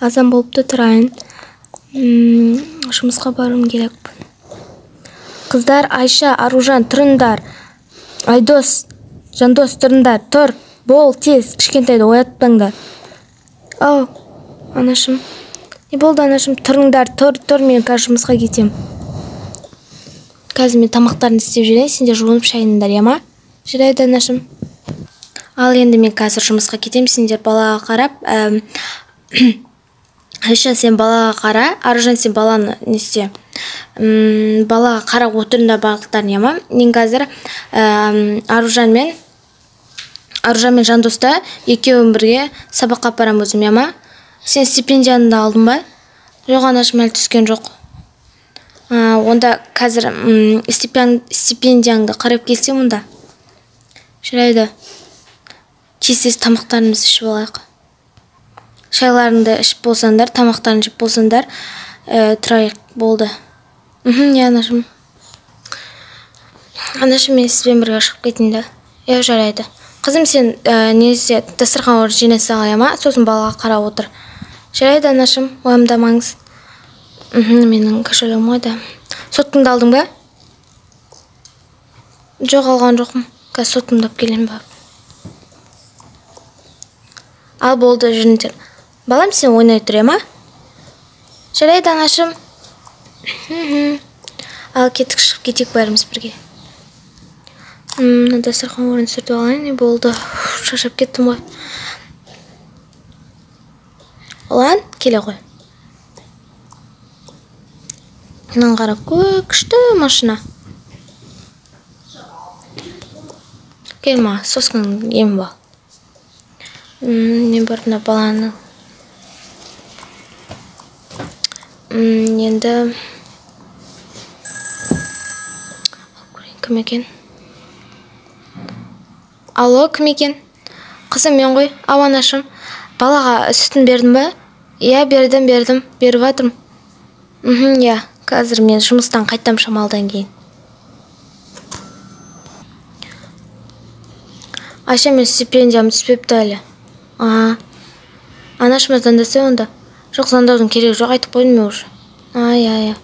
Азан болыпты, тұрайын. Жұмысқа баруым керек. Қыздар, Айша, Аружан, тұрыңдар. Айдос, Жандос, тұрыңдар. Тұр, бол, тез, кішкентайды оятпаңдар. Ау, анашым. Не болды, анашым? Тұрыңдар, тұр, тұр, мен қазір жұмысқа кетем. Қазір мен тамақтарын істеп жіберейін, сендер жуынып шайыныңдар, иә ма? Жарайды, анашым. Ал енді мен қазір жұмысқа кетем, сендер балаға қарап, Айша, сен балаға қара, Аружан, сен баланы не істе. Балаға қарап отырыңдар барлықтарың, иә ма? Мен қазір Аружан мен Жандосты екеуін бірге сабаққа апарам өзім, иә ма? Сен стипендияны да алдың ба? Жоқ, анашым, әлі түскен жоқ. Онда қазір стипендияңды қарап келсем онда. Жарайды. Тез-тез тамақтарымызды ішіп алайық. Шайларыңды ішіп болсаңдар, тамақтарыңды жеп болсаңдар, тұрайық, болды. Иә, анашым. Анашым, мен сізбен бірге шығып кетейін да. Иә, жарайды. Қызым, сен не істе, дастархан орнын жинай сал, иә ма? Сосын балаға қарап отыр. Жарайды, анашым, уайымдамаңыз. Менің кошелегім қайда? Соткаңды алдың ба? Жоқ, алған жоқпын. Қазір соткамды алып келемін барып. Ал болды, жүріңдер. Балам, сен ойнай тұр, иә ма? Жарайды, анашым. Ал кеттік, шығып кетейік бәріміз бірге. Мына дастархан орнын сүртіп алайын, не болды? Шаршап кеттім ғой. Ұлан, келе ғой. Мынаны қара, күшті машина. Кел маған, соскаңды еміп ал. Мен барып мына баланы. Енді көрейін, кім екен? Алло, кім екен? Қызым, мен ғой. Ау, анашым. Балаға сүтін бердің ба? Иә, бердім, бердім. Беріп жатырмын. Иә. Қазір мен жұмыстан қайтам шамалдан кейін. Айша, мен стипендиям түспепті әлі. Анашыма звондаса онда. Жоқ, звондаудың керегі жоқ, айтып қойдым мен уже. Иә, иә.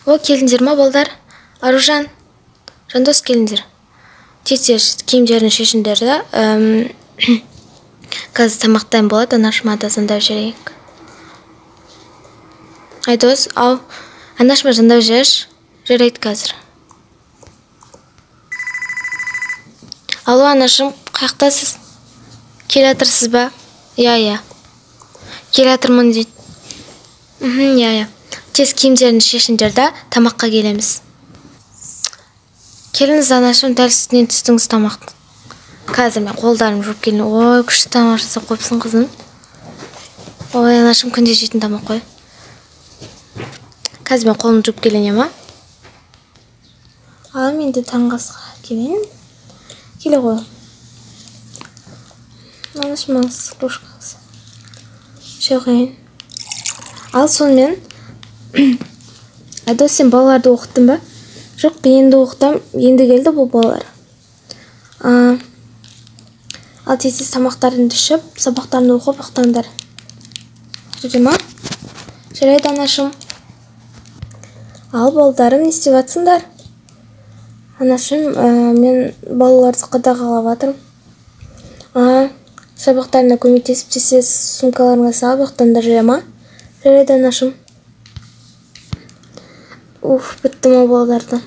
О, келдіңдер ма, балдар? Аружан, Жандос, келіңдер. Тез-тез киімдерін шешіңдер да. Қазір тамақ дайын болады, анашыма да звондап жіберейік. Айдос, ау, анашыма звондап жіберші. Жарайды қазір. Алло, анашым, қаяқтасыз? Келе жатырсыз ба? Иә, иә. Келе жатырмын дейді. Иә, иә. Тез киімдерін шешіңдер да, тамаққа келеміз. Келіңіз, анашым, дәл үстінен түстіңіз тамақты. Қазір мен қолдарым жуып келейін. Ой, күшті тамақ жасап қойыпсың, қызым. Ой, анашым, күнде жейтін тамақ қой. Қазір мен қолымды жуып келейін, иә ма? Ал мен де таңғы асқа келейін. Келе ғой. Анашым, маған кружкаңыз. Шай құяйын. Ал сонымен, Айдос, сен балаларды оқыттың ба? Жоқ, енді оқытам. Енді келді бұл балалар. Ал тез-тез тамақтарыңды ішіп, сабақтарыңды оқып ұйықтаңдар. Жүре ма? Жарайды, анашым. Ал балдарым, не істеп жатсыңдар? Анашым, мен балаларды қадағалап жатырмын. Сабақтарына көмектесіп, тез-тез сумкаларыңа салып ұйықтаңдар, жүре ма? Жарайды, анашым. Уф, біттім ау балаларды.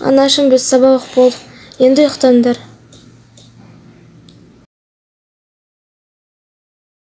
Анашым, біз сабақ оқып болдық. Енді ұйықтаңдар.